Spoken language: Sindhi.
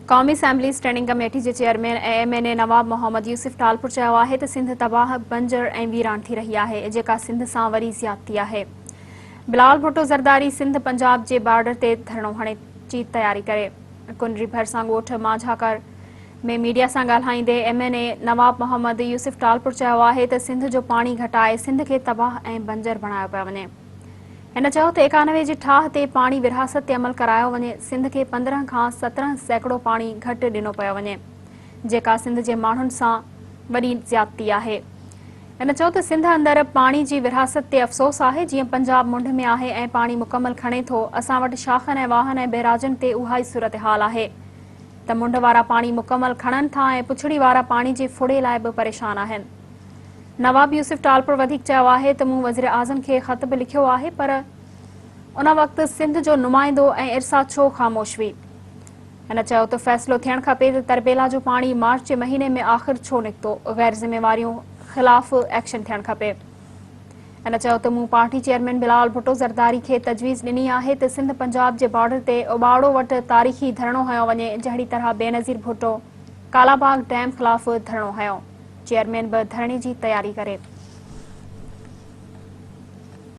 قومي اسيمبلي اسٽينڊنگ ڪميٽي جي chairman ۽ M N A Nawab Muhammad Yousuf Talpur چيو آهي ته سنڌ تباهه، بنجر ۽ ويران ٿي رهي آهي، جيڪا سنڌ سان وري زيادتي آهي. بلاول ڀٽو زرداري سنڌ پنجاب جي بارڊر تي ڌرڻو هڻي جي تياري ڪري. ڪنري ڀرسان ڳوٺ مانجهاڪر ۾ ميڊيا سان ڳالهائيندي M N A Nawab Muhammad Yousuf Talpur چيو آهي ته سنڌ جو پاڻي گهٽائي سنڌ کي تباهه ۽ بنجر بڻايو پيو وڃي. هن چيو ته 91 جي ٺاهه تي پاڻي ورهاست تي عمل ڪرايو وڃي، سنڌ کي 15 کان 17% پاڻي گهٽ ڏنو پيو وڃي، جيڪا سنڌ جي ماڻهن سان وڏي زيادتي آهي. هن چيو ته سنڌ اندر پاڻي جي ورهاست تي افسوس آهي، جيئن پنجاب منڍ ۾ آهي ۽ پاڻي مڪمل کڻي ٿو، اسان وٽ شاخن ۽ واهن ۽ بئراجن تي اها ئي صورتحال آهي ته منڍ وارا پاڻي مڪمل کڻن ٿا ۽ پڇڙي وارا پاڻي جي ڦڙي لاء به پريشان آهن. نواب يوسف ٽالپر وڌيڪ چيو آهي ته مون وزيراعظم کي خط به لکيو آهي پر ان وقت سنڌ جو نمائندو ۽ ارسا ڇو خاموش هئي؟ هن چيو ته فيصلو ٿيڻ کپي ته تربيلا جو پاڻي مارچ جي مهيني ۾ آخر ڇو نڪتو، غير ذميواريون خلاف ايڪشن ٿيڻ کپي. هن چيو ته مون پارٽي چيئرمين بلاول ڀٽو زرداري کي تجويز ڏني آهي ته سنڌ پنجاب جي بارڊر تي اٻاڙو وٽ تاريخي ڌرڻو هنيو وڃي جهڙي طرح بينظير ڀٽو ڪالاباغ ڊيم خلاف ڌرڻو هنيو. چيئرمين به ڌرڻي جي تياري ڪري.